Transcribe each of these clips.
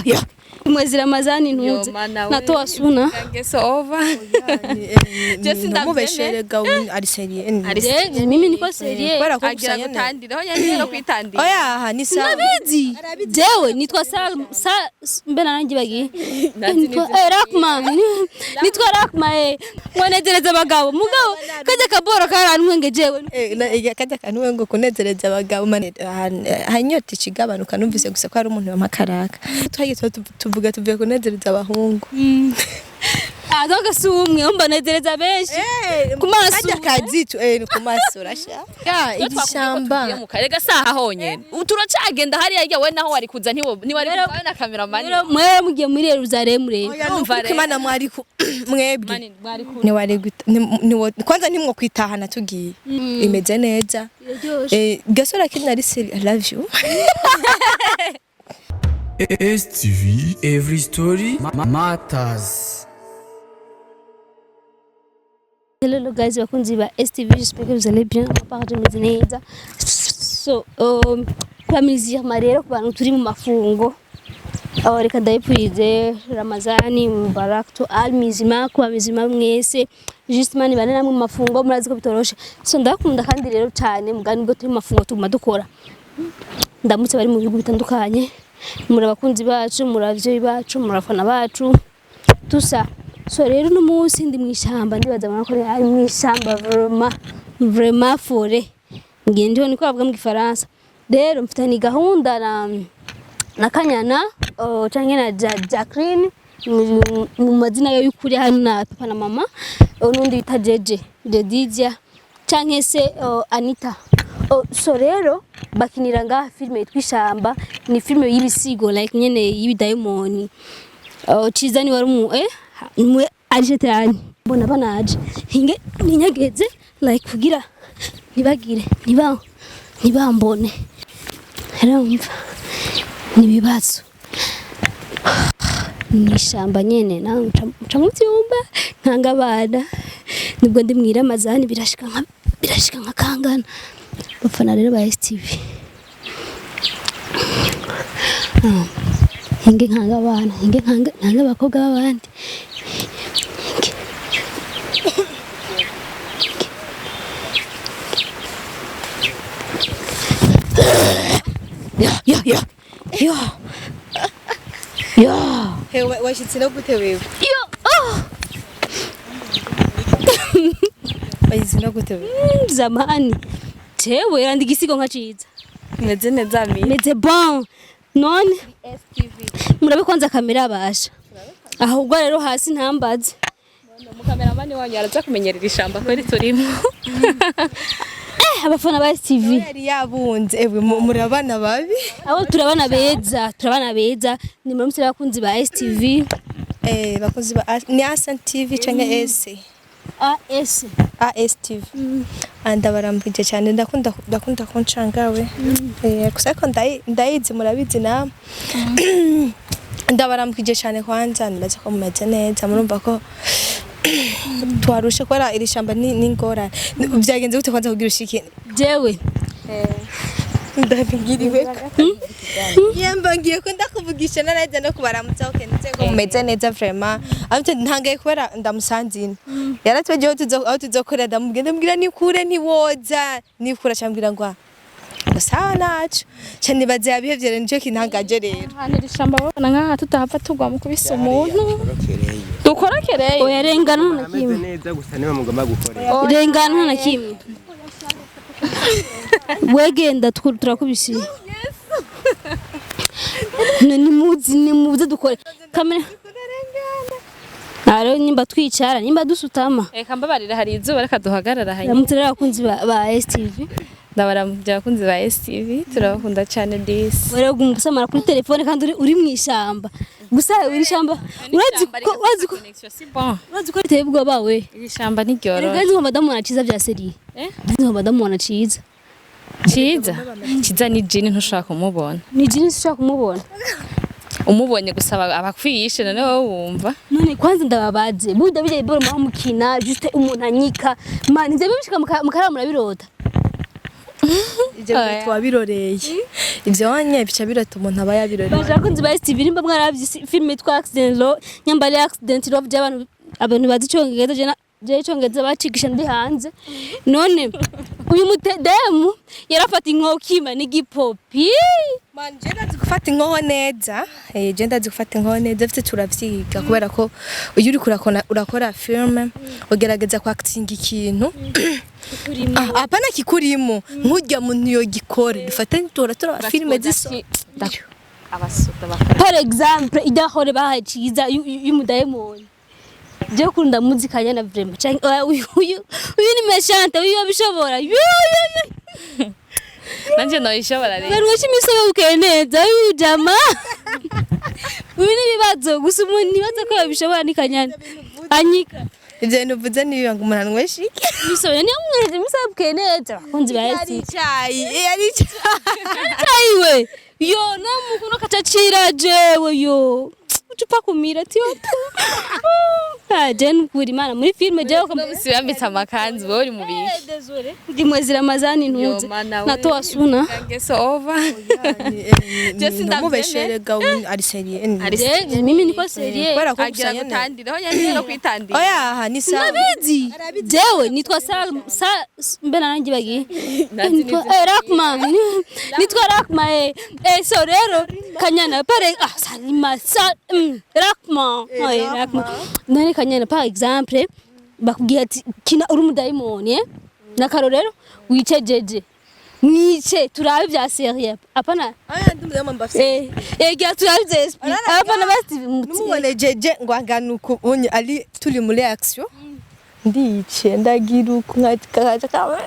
Yo, mwezi Ramazani ntuze natoa suna. Ngeso over. Je Ntumubeshere ga, ari sérieux. Ari Je, mimi niko sérieux. Kubera ko agira gusa nyene. Gutandira ho nyene no kwitandira. Oya, aha ni sawa. Ndabizi jewe nitwa Sal sa mbe narangi bagiye. Nanzi. Nitwa Rakma, nitwa Rakma, mwanezereza abagabo, mugabo kajya kaboro karantwenge jewe. Kajya kantu ngo kunezereza abagabo hanyota ikigabanuka, numvise gusa ko hari umuntu yampa karaka, twagiye tuvuga tuvuye kunezereza abahungu. Ah, donc si umwe umbanezereza benshi ku maso. Kajya kazi tu ni ku maso rasha ya igishamba. Mu karega saha honyene turacagenda hariya hirya, we naho wari kuza ntiwari kuvayo na cameraman. Rero mwewe mugiye muri Yerusalemu rero. Oya, Urumva nuko rero. Imana mwari mwebwe Mani, mwari ku ntiwari kwanza ntimwo kwitahana tugiye imeze neza. Biraryoshe. Gasore akina ari sérieux, I love you. STV Every Story Matters. Hello guys, bakunzi ba STV, j'espère que vous allez bien. À part je meze neza. So, kwa mizirma rero ku bantu turi mu mafungo. Aho reka ndayipurize Ramazani Mubarak to all mizima, kuba mizima mwese. Justement ni bane namwe mu mafungo, murazi ko bitoroshe. So ndakunda kandi rero cyane mugani bwo turi mu mafungo tuguma dukora. Ndamutse bari mu bihugu bitandukanye. Muri abakunzi bacu, muri abavyeyi bacu, muri abafana bacu. Tusa. So rero uno munsi ndi mw'ishamba, ndibaza mwana ko ari mw'ishamba, vraiment vraiment forêt. Ngiye ndiho niko bavuga mu Gifaransa. Rero mfitanye gahunda na Kanyana canke na Jacqueline mu mazina yo y'ukuri, harimo na papa na mama, n'undi bita Jeje Jedidia canke se Anita. So rero bakinira ngaha filime yitwa Ishamba, ni filime y'ibisigo, like nyene y'ibidayimoni. Ciza ni wari umu mwe ari shetani, mbona banaje hinge ninyegeze like kugira ntibagire ntibambone. Urumva ni ibibazo, ni ishamba nyene nawe nca mu vyumba nkanga abana nibwo ndi mw'iramazani, birashika nka kangana. Bafana rero ba STV. Hinge nkanga abana, hinge nkanga abakobwa b'abandi. Hinge. Yo yo yo yo yo. Hewe, washitse no gute wewe? Yo, oh. Washitse no gute wewe? Zamani jewe randi igisigo nka ciza. Meze neza mi. Meze bon, none murabe kwanza kamera abasha ahubwo rero hasi ntambaze. Umukameramani wanyu araza kumenyerera ishamba kweri turimo. Abafana ba STV. Yari yabunze ewe, muri abana babi. Abo turabana beza, turabana beza, ni muri abakunzi ba STV. Bakozi ba ni Asan TV canke S AS. ASTV. Ndabarambwije cyane, ndakunda kuncangawe. Gusa ariko ndayizi, murabizi namwe. Ndabarambwije cyane kwanza, nibaza ko mumeze neza, murumva ko twarushe kubera iri shamba ni ingorane. Byagenze gute kwanza kugira ushike? Jewe. Ndabigiriwe yemba ngiye ko ndakuvugisha narajya no kubaramutsa. Okay, nizeye ko mumeze neza vraiment. Amte ntangaye kubera ndamusanze ino, yaratwejeho tuzo aho tuzokorera, ndamubwira, ndamubwira ni kure ntiwoza nikura, cambwira ngo ah, sawa naco ca nibaze yabihevye rero, nico kintangaje rero. Ahantu iri shamba babona nk'aha tutahapfa tugwa mu kubisa umuntu dukorokereye. Oya, rengana nta na Ameze kimwe. neza gusa niba mugomba gukorera. Rengana nta na kimwe, wegenda turakubisiye. Nimuzi nimuze dukore kamera. Rero nimba twicara, nimba dusutama. Reka mbabarira, hari izuba, reka duhagarara hanyuma. Ramutse rero abakunzi ba STV. Ndabaramukije abakunzi ba STV, turabakunda cyane disi. Rero guma gusamara kuri telefone kandi uri mu ishamba gusa, iri shamba urazi ko Connexion si bon. Urazi ko riteye ubwoba we. Iri shamba ntiryoroshe. Rero nzi ngo madamu wana ciza vya sérieux. Eh? Nzi ngo madamu wana ciza. Ciza ciza ni jini, ntushobora kumubona. Ni jini sishobora kumubona. Umubonye gusa aba akwiyishe, none wowe wumva. None kwanza ndababaze, burya bijya bibora muba mukina juste umuntu anyika man, ivyo bishika mukaraba murabirota. Ivyo bintu twabiroreye, ivyo wanye bica birota, umuntu aba yabiroreye. Baje bakunzi ba STV, nimba mwaravye filime yitwa Accident Love, nyambari Accident Love, by'abantu abantu bazi icongereza, je icongereza bacigisha ndi hanze. None uyu mutedemu yarafata inkokima n'igipopi. Man, je ndazi gufata inkoho neza. Je ndazi gufata inkoho neza, mfite turavyiga, kubera ko iyo uriko urakora film ugerageza kwactinga ikintu. Ah, apana kikurimo, nkurya muntu yogikora, dufate tora turaba filime ziso. Abasoda bakora. Par exemple idahore bahaye ciza y'umudayimoni, je kunda muzika nyana vraiment, canke oya, uyu ni méchante, uyu yabishobora. Yu, yu, yu. Nanje noyishobora rero. Barwesha imisobe bukeye neza, uyu jama uyu ni ibibazo gusa, umuntu nibaza ko yabishobora ni Kanyana anyika. Ivyo bintu uvuze ni ngo umuntu anywesha iki? Imisobe niyo mwereje imisobe bukeye neza, bakunzi ba Ari STV. icayi, ari icayi. Caiwe yo namukuno kacacira jewe yo ucupa kumira tiyo. Ah, je nukuri Imana muri filme jewe. Musi bambitse amakanzu, wowe uri mu biki? Ndi mwezi Ramazani ntuze. Yo, mana we. Natoa suna. Ngeso over. Je sindavyemera. Ntumubeshere ga, ari sérieux. Ari Je mimi niko sérieux. Kubera ko agira gusa nyene gutandira ho nyene no kwitandira. Oya, aha ni sawa. Ndabizi jewe nitwa Sal sa mbe nanjye bagiye. Nanzi. Nitwa Rakma, nitwa Rakma. So rero Kanyana pare, ah, Salima sa Rakma, Rakma. None Kanyana, par exemple bakubwiye ati kina uri umudayimoni, nakarorero wice jeje mwice turabe vya sérieux, apana. Oya, ndumva mbafise. Gira turabe vya esprit, apana basi. Numubone jeje ngo angana uku unye ari turi muri action, ndice ndagira uku nkakaca.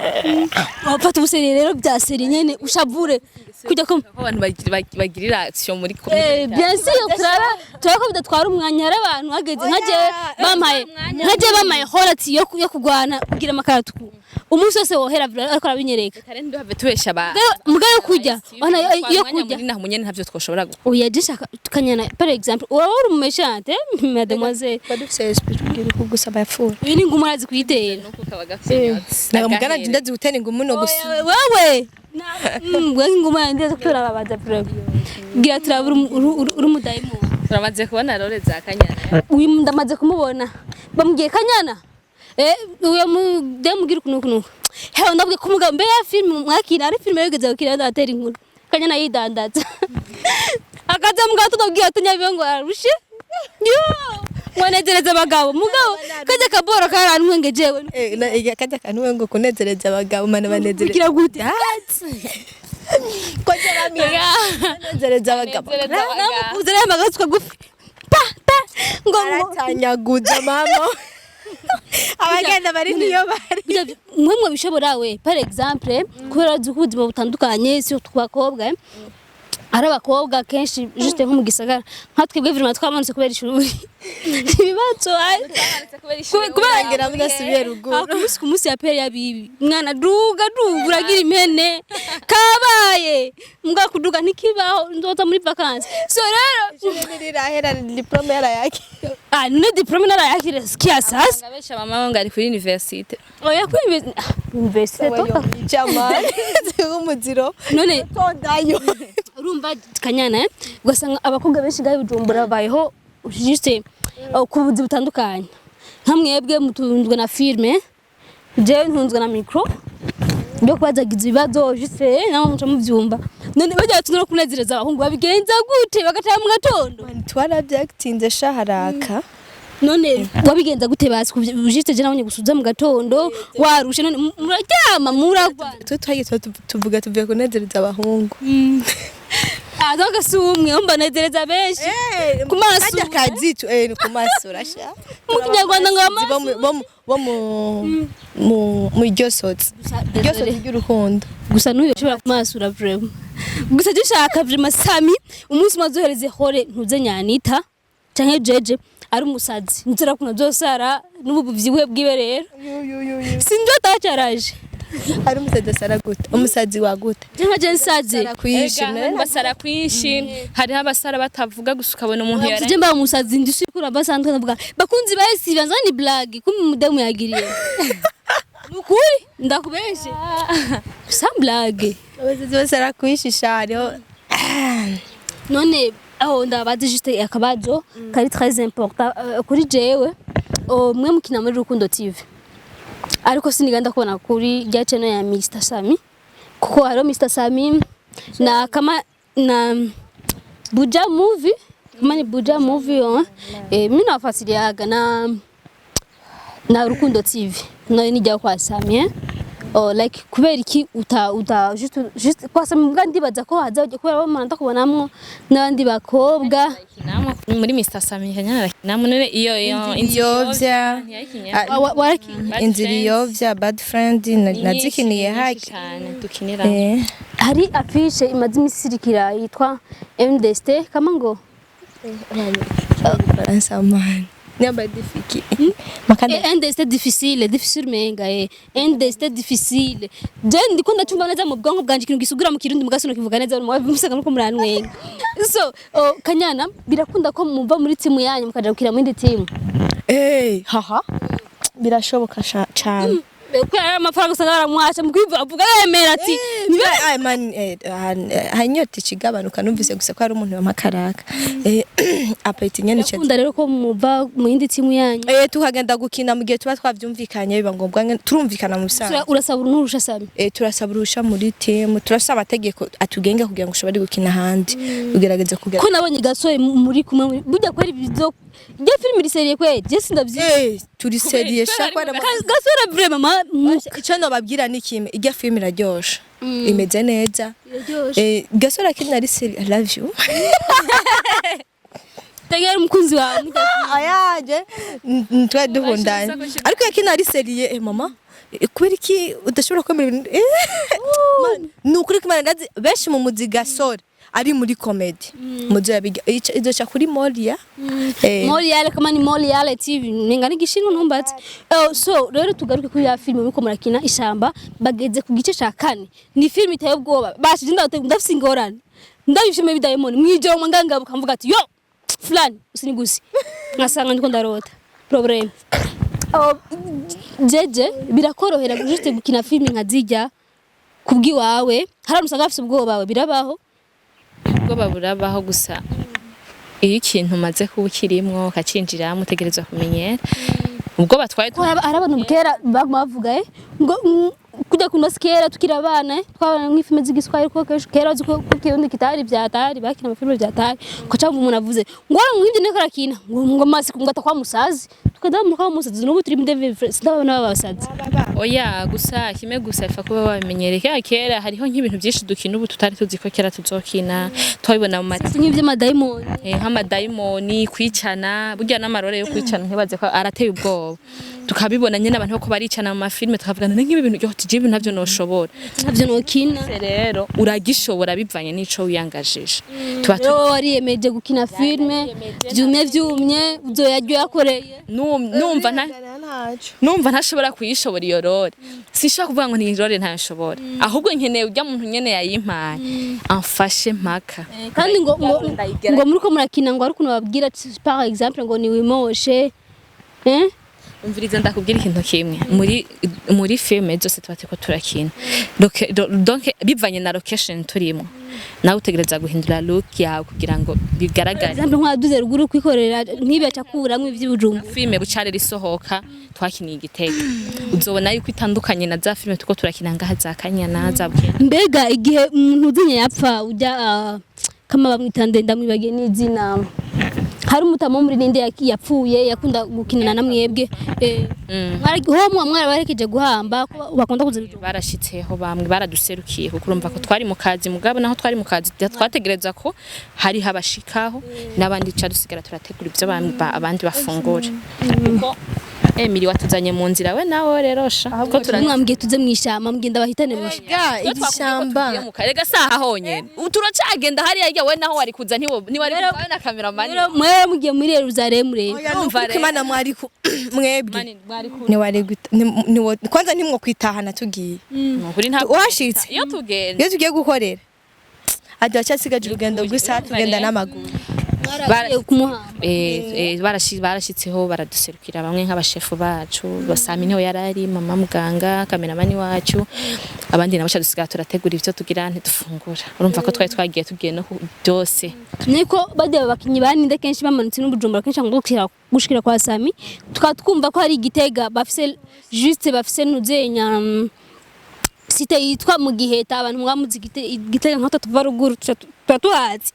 Wafata ubuseri rero bya seri nyene ushavure kujya ko Aho abantu bagirira action muri Bien sûr, turaba turaba ko bidatwara umwanya. Hari abantu hageze nka jewe bampaye, nka jewe bampaye horati yo kugwana kugira amakaratuku umunsi wose wohera ariko arabinyereka. Kare nduhave tubesha ba Muga yo kurya wana yo kurya. Muri naho munyene ntavyo twoshobora gukora. Oya, je shaka Kanyana, par exemple wowe uri umumeshante, mademoiselle. Badufise esprit tugira uku gusa bayapfuye. Uyu ni ngumu arazi kuyitera. Nuko kaba gafite Naga mugana ndazi gutera ingumu no gusa. Wewe wewe inguma yanjye turababaza bro, gira turabura uri umudayimoni. Turamaze kubona role za Kanyana. Uyu ndamaze kumubona, bamubwiye Kanyana, uyo mudemugira ukuntu ukuntu hewe ndabwiye ko umugabo mbere ya filime mwakira ari filime yigeze gukira ndatera inkuru Kanyana yidandaza akaza mugabo tunabwiye atunyabiwe ngo arushe yo mwanezereza abagabo, mugabo kajya kaboro karantwenge jewe. Kajya kantu we ngo kunezereza abagabo mana banezereza. Kugira gute? Ko banezereza abagabo. Namukuze rero amagatswa gufi pa pa ngo ngo Aratanyaguza mama, abagenda bari niyo bari. Bijya mwe mwabishobora we, par exemple kubera uzi ko ubuzima butandukanye, surtout ku bakobwa, ari abakobwa kenshi juste nko mu gisagara nka twebwe vraiment twamanutse kubera ishuri ibibazo kubera ngira mudasubiye ruguru. Ah, ku munsi ya pere yabibi mwana duga duga uragira impene kabaye mbwa kuduga ntikibaho, nzoza muri vacances. So rero Ishuri rirahera diplôme yarayaki. Ah, none diplôme narayakira sikia sasa. Ngabesha mama ngo ari kuri université. Oya, kuri université toka. Jamani umuziro. None tondayo. Urumva Kanyana, ugasanga abakobwa benshi ngaho i Bujumbura babayeho juste ku buzi butandukanye, nka mwebwe mutunzwe na filme, jewe ntunzwe na micro byo kubazagiza ibibazo juste namwe muca muvyumva. None bajya batunze no kunezereza abahungu babigenza gute bagataha mu gatondo? Twarabyatinze shaharaka. None wabigenza gute basi juste je nabonye gusuza mu gatondo warushe, none muraryama muragwa? Twe twagiye tuvuga tuvuye kunezereza abahungu. Ah, donc si umwe umbanezereza benshi ku maso. Kajya kazi tu ni ku maso rasha. Mu kinyarwanda ngo Bo amaso bo mu iryo sotsi iryo sotsi ry'urukundo. Gusa n'uyu ushobora kumasura vraiment, gusa dushaka vraiment Sami umunsi umwe azohereze hore ntuze nyanita canke jeje ari umusazi nzira kuna zosara n'ubu buvyibuhe bwiwe rero sinzi atacaraje. Ari umusazi asara gute? Umusazi wa gute? Je nka je nsaze. Asara kwinshi. Basara kwinshi, hariho abasara batavuga gusa, ukabona umuntu yara Je mba umusazi ndisukura basanzwe ndavuga bakunzi bahise banza ni blague kumbe umudemu yagiriye. Nukuri ndakubeshe, sans blague. Abasazi bose arakwishisha hariho. None aho ndabazi juste akabazo kari très important kuri jewe. Oh, mwe mukina muri Rukundo TV, ariko siniganda kubona kuri rya channel ya Mr Sami, kuko hariho Mr Sami na kama na Buja Movie, kama ni Buja Movie, oh. Mimi nawafuatiliaga na Rukundo TV nayo nijya kwa Sami, eh? Oh, like kubera iki uta juste kwa Sami? Mbwa ndibaza ko haza kubera bo ndakubonamwo n'abandi bakobwa. Namwe muri Mr Sami Kanyana arakinamo. None iyo Iyovya. Ntiyayikinye. Ah, Warakinye? Bad Inzira Friends. iyovya, Bad Friend nazikiniye haki. Cyane dukinira. Hari affiche imaze imisi irikira yitwa MDST kama ngo Faransa man nyamba difiki makanda. Un destin difficile, difficile menga, un destin difficile. Je ndiko ndacumva neza mu bwonko bwanje ikintu gisugura mu Kirundi, mugasino kivuga neza mu musaga muko muranwenga. So, oh, Kanyana, birakunda ko muva muri timu yanyu mukaja gukina mu yindi timu? Eh, haha, birashoboka cane. Kubera ari amafaranga usanga baramuhasha mu kwivuga avuga yemera ati Ay, man, hanyota ikigabanuka. Numvise gusa ko hari umuntu wamakaraka appétit nyene ica. Birakunda rero ko muva mu yindi timu yanyu? Tukagenda gukina mu gihe tuba twavyumvikanye, biba ngombwa turumvikana mu bisanzwe. Urasaba urunturusha Sami? Turasaba uruhusha muri team, turasaba amategeko atugenga kugira ngo ushobore gukina ahandi, ugerageza kugira Ko nabonye gasore muri kumwe burya kweri bizo iryo filime iri sérieux kweri, je sindavyizi. Turi sérieux sha kwera. Gasore vraiment Ico nobabwira ni kimwe: irya film iraryoshe, imeze neza. Iraryoshe. Gasore akina ari sérieux. I love you. Tegera umukunzi wawe. Ayaje twari duhundanye, ariko yakina ari sérieux. Mama, kubera iki udashobora kwemera ibintu? Man, ni ukuri kumana ndazi benshi mu muzi Gasore ari muri comedy muzo yabiga izoca kuri Moria. Moriale, kama ni Moriale TV, nenga ni gishinwa ntumbatse. Oh, so rero tugaruke kuri ya filime muko murakina ishamba, bageze ku gice ca kane. Ni filime iteye ubwoba. Bashije ndafise ingorane. Ndabishime bidayimoni mwijoro mu ngangabuka mvuga ati yo fulani usinigusi, nkasanga ndiko ndarota problème. Oh, jeje birakorohera juste gukina filime nka zijya kubwiwawe? Hari abantu usanga bafise ubwoba, we birabaho? Ubwoba burabaho, gusa iyo ikintu umaze kuba ukirimwo ukacinjiramo utegerezwa kumenyera ubwoba twari. Ko hari abantu kera baguma bavuga ngo kujya ku nasi kera tukiri abana, twabana nk'ifilme z'igiswahili, kuko kenshi kera uzi ko Kirundi kitari vyatari bakina amafilme vyatari ko cyangwa umuntu avuze ngo wara mwibyo niko arakina ngo masi ngo atakwa musazi tukadamuka musazi. N'ubu turi muri David sindabona babasazi. Oya, gusa kimwe gusa ifa kuba babimenyereye kera. Kera hariho nk'ibintu byinshi dukina ubu tutari tuzi ko kera tuzokina, twabibona mu mati. Nk'ivy'amadayimoni. Nk'amadayimoni, kwicana, burya n'amarore yo kwicana ntibaze ko arateye ubwoba. Tukabibona nyene abantu ko baricana mu mafilme, tukavuga none nk'ibi bintu yo tije ibi ntavyo noshobora. Ntavyo nokina. Rero uragishobora bivanye n'ico wiyangajije tuba Rero wowe wariyemeje gukina filme vyumye vyumye uzoyaryo yakoreye? Numva ntashobora kuyishobora iyo role, sinshobora kuvuga ngo ni role ntashobora, ahubwo nkeneye urya muntu nyene yayimpaye amfashe mpaka. Kandi ngo muriko murakina ngo ari ukuntu babwira par exemple ngo ni wimoshe, eh? Umviriza ndakubwira ikintu kimwe: muri filme zose tuba turiko turakina, donc bivanye na location turimo, nawe utegereza guhindura look yawe kugira ngo bigaragare. Exemple nk'aduze ruguru kwikorera ntibaca kuramwo ivy'ibujumbu. Filme bucare risohoka twakiniye Igitega, uzobona yuko itandukanye na za filme turiko turakina ngaha za Kanyana, za Bukene. Mbega igihe umuntu uzinya yapfa ujya kama bamwita ndamwibagiye n'izina, hari umutama wo muri ninde yapfuye yakunda gukinana na mwebwe, ho mwarabarekeje guhamba ko bakunda kuza ibijumbu? Barashitseho bamwe baraduserukiye, kuko urumva ko twari mu kazi. Mugabo naho twari mu kazi twategereza ko hari habashikaho n'abandi, ca dusigara turategura ibyo abandi bafungura, kuko Emily watuzanye mu nzira we nawe rero sha ko Mwambwiye tuze mw'ishamba, mbwiye ndabahitane mw'ishamba. Ga igishamba. Rega saha honyene turacagenda hariya hirya, we naho wari kuza ntiwari kuvayo na cameraman. Rero mwewe mugiye muri Yerusalemu rero. Oya, Urumva nukuri ko rero. Imana mwari mwebwe Mani, mwari ku ntiwari kwanza ntimwo kwitahana tugiye. Nukuri ntabwo Washitse. iyo tugenda. Iyo tugiye gukorera ati wacyasigaje urugendo rw'isaha tugenda n'amaguru. Baragiye kumuhamba. Barashitseho baraduserukira bamwe nk'abashefu bacu basami niho yarari, mama muganga, cameraman wacu, abandi nabo dusigara turategura ivyo tugira ntidufungura. Urumva ko twari twagiye tugiye no byose. Niko bajya abakinyi baninde kenshi bamanutse n'ubujumbura kenshi ngo gushikira kwa Sami, tukaba twumva ko hari igitega bafise, juste bafise nuzenya cité yitwa mu Giheta. Abantu mwamuzi Igitega nka tuva ruguru tuba tuhazi.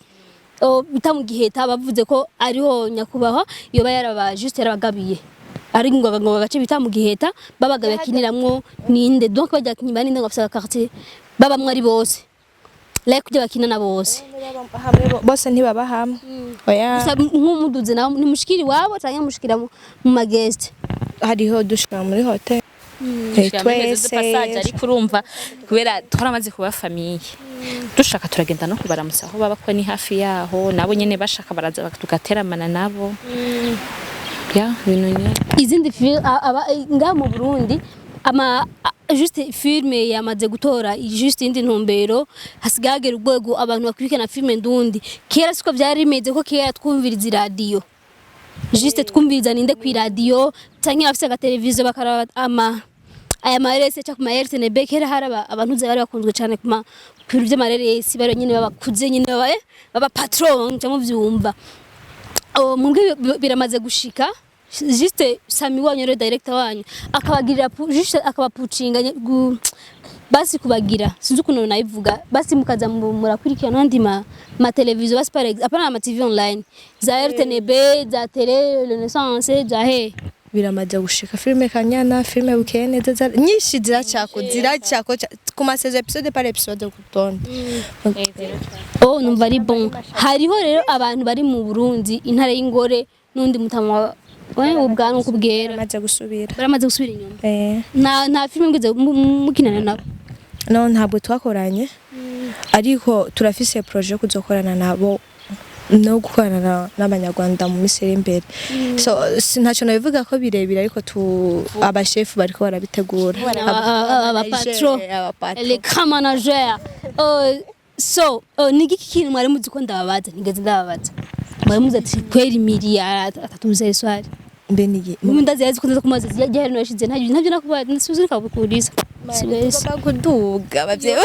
Bita mu Giheta, bavuze ko ariho nyakubahwa yoba yaraba juste yarabagabiye, ari ngo agace bita mu Giheta babaga bakiniramwo ninde. Donc bajya abakinyi baninde ngo bafise quartier babamwo ari bose, like kujya bakina na bose. Hamwe bose ntibaba hamwe, oya. Gusa nk'umuduze nawe nimushikira iwabo canke mushikira mu ma guest? Hariho dushira muri hotel. Dushira muri maison de twese. passage, ariko urumva kubera twaramaze kuba famille, dushaka turagenda no kubaramutsa aho baba ko ni hafi yaho, nabo nyene bashaka baraza tugateramana nabo, ya ibintu nyene. Izindi ngaha mu Burundi ama juste film yamaze gutora juste indi ntumbero, hasigaye hagera urwego abantu bakurikirana film ndundi. Kera siko vyari bimeze, ko kera twumviriza iradiyo, juste twumviriza ninde ku iradiyo canke abafise agateleviziyo bakaraba ama aya marese cyangwa ku ma RTNB. Kera hari abantu bari bakunzwe cyane ku ma ku bintu vy'amareresi, bari nyine babakuze nyine baba patron cyangwa muvyumva. Oh, mwebwe biramaze gushika juste Sami wanyu rero, director wanyu, akabagirira juste akabapucinga basi kubagira, sinzi ukuntu nayivuga, basi mukaza murakurikirana andi ma televiziyo, basi par exemple apana ama TV online za RTNB, za Télé Renaissance, za he? Biramaze gushika. Filime Kanyana, filime Bukeye Neza, nyinshi ziracako ku masezo, épisode par épisode ku rutonde. Oh, numva ari bon. Hariho rero abantu bari mu Burundi, intare y'ingore n'undi mutama we ubwanwa kubwera. Biramaze gusubira. Baramaze gusubira inyuma. Eh. Nta filime mugeze mukinana nabo? No, ntabwo twakoranye, ariko turafise projet yo kuzokorana nabo no gukorana n'abanyarwanda mu minsi iri imbere. So ntacyo nabivuga ko birebire, ariko tu abashefu bariko barabitegura. Aba patron. Aba patron. Les grands managers. So ni igiki kintu mwari muzi ko ndababaza ntigeze ndababaza, mwari muzi ati kweri miri atatuze swali? Mbe ni Mimi ndazi yazi ko ndaza kumaza jaheri no yashize ntavyo nakubaza, nsuzi kabukuriza siwezi. Tugomba kuduga abavyeyi.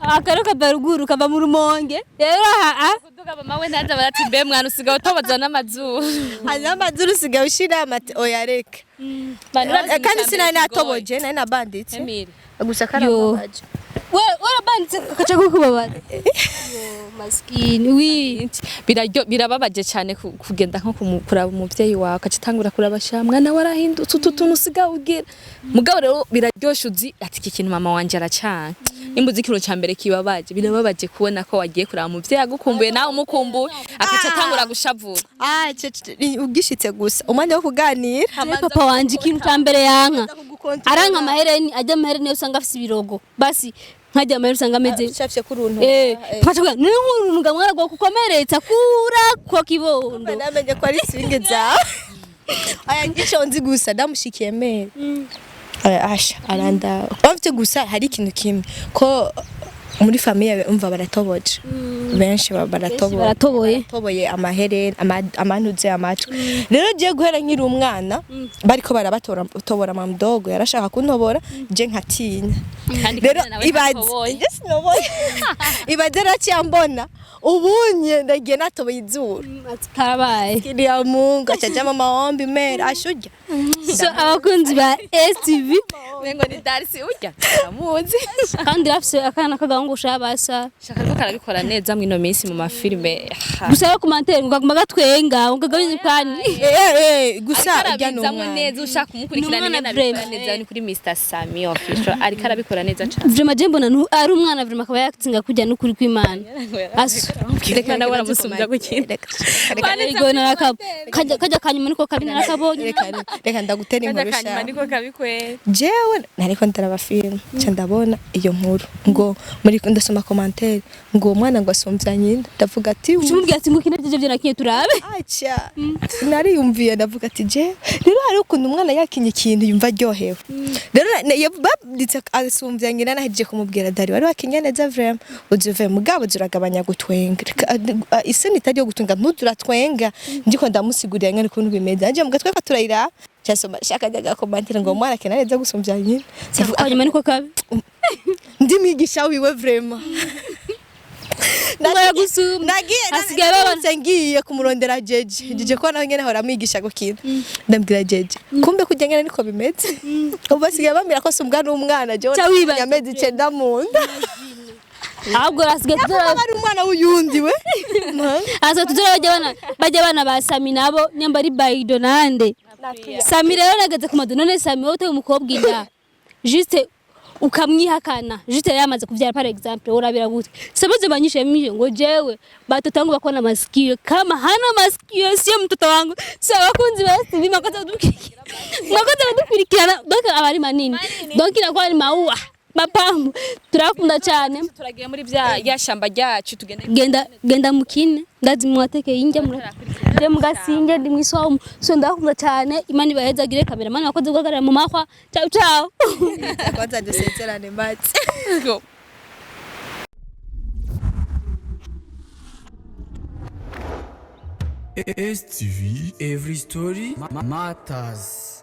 Akaro kava ruguru, kava mu Rumonge rero aha. Kuduga mama we ntaza barati mbe mwana usigaye utoboza n'amazuru. Hanyuma amazuru usigaye ushira amate, oya reka. Kandi sinari natoboje, nari nabanditse Emile. gusa karababaje. We warabanditse kaca kukubabaza? Yo maskini wi. Biraryo birababaje cyane kugenda nko kuraba umuvyeyi wawe akacitangura kuraba sha mwana warahindutse, utu tuntu usigaye ugira. Mugabo rero biraryoshe, uzi ati iki kintu mama wanje aracanga. Nimba uzi ikintu ca mbere kibabaje, birababaje kubona ko wagiye kuraba umuvyeyi agukumbuye nawe umukumbuye, akaca atangura gushavura. Ah, ugishitse gusa umwanya wo kuganira. Je papa wanje ikintu ca mbere yanka, aranka amahereni. Ajya amahereni usanga afise ibirogo, basi nkajya amahereni usanga ameze ushafye kuruntu. Fasha kugira ni nk'uruntu nga mwana gwo kukomeretsa kura kwa kibondo. Namenye ko ari swingi zawe. Aya ico nzi gusa ndamushikiye mere. Aya, asha aranda bafite gusa hari ikintu kimwe ko muri famille umva baratoboje benshi, baratoboye. Baratoboye. Baratoboye amahereni, amantuze amatwi. Rero giye guhera nkiri umwana bariko barabatora tobora, mamdogo yarashaka kuntobora, je nkatinya. Kandi rero Kanyana nawe ibaze ntatoboye. Je sinoboye. Ibaze raciye ambona ubunye ndagiye natoboye izuru. Karabaye. Kiriya Mungu acaja mama wombi mere ashurya. So abakunzi ba STV. Mengo ni Darcy urya amuzi. Kandi rafise akana k'agahungu shabasa. Shaka ko karabikora neza mwino minsi mu mafilime. Gusa yo commentaire ngo kaguma gatwenga ngo kagabanye pani. Gusa urya ni arabizamwo umwana. Neza ushaka kumukurikirana Ni umwana ingene abikora vraiment. neza ni kuri Mr Sami Official, ariko arabikora neza cane. Vraiment je mbona ari umwana vraiment akaba yakitsinga kujya n'ukuri kw'Imana asu. Reka nawe aramusumbya gukina. Ego narakab kajya kajya kanyuma niko kabi narakabonye. Reka ndagutera inkuru Kanyuma sha. niko kabikwera. Jewe nariko ndaraba film, nca ndabona iyo nkuru ngo muri, ndasoma commentaire ngo uwo mwana ngo asumvya nyina, ndavuga ati Ucumubwira ati mukine byo byo nakinye turabe. Aca nariyumviye, ndavuga ati je rero hari ukuntu umwana yakinye ikintu yumva aryohewe. Rero babitse asumvya nyina, nahejeje kumubwira: "Dari, wari wakinye neza vraiment, uzuve mugabo zuragabanya gutwenga. Reka, isoni itari yo gutwenga, ntuzuratwenga." Ndiko ndamusigurira ngene ukuntu bimeze, nanje muga tweko turayira, cyasoma shaka ajya commentaire ngo umwana akina neza gusumvya nyina. Ndavuga, Hanyuma niko kabi. Ndi mwigisha wiwe vraiment. Umwana gusumba. Nagiye Hasigaye babana. naramutse ngiye kumurondera Jeje, Jeje ko nawe nyene ahora amwigisha gukina. Ndabwira Jeje: "Kumbe kurya nyene niko bimeze, ubu basigaye bambwira ko sumbwa n'umwana." Jewe Ca wibaza. amezi 9 mu nda. Ahubwo hasigaye tuzora Aba ari umwana w'uyundi we. Hasigaye tuzora bajya bana ba Sami nabo nyamba ari Baido nande Sami. Rero nageze ku madu none Sami, wowe uteye umukobwa inda juste ukamwihakana, juste yamaze kuvyara par exemple, urabira gute? Samaze banyishe mimi ngo jewe batoto wangu bako na masikio, kama hana masikio sio mtoto wangu. So abakunzi ba TV, mwakoze kudukurikirana, mwakoze kudukurikirana. Donc abari manini, donc inakuwa ni maua mapambo. Turakunda cyane. Turagiye muri bya ya shamba ryacu, tugende. Genda genda mukine, ndazi mwatekeye injya murate mugasinge ndi mwiswamu. So ndakunda cyane, Imana ibahezagire. Cameraman wakoze guhagarara mu mahwa. Ciao ciao. Kwanza dusezerane matse. Go. STV Every Story Matters.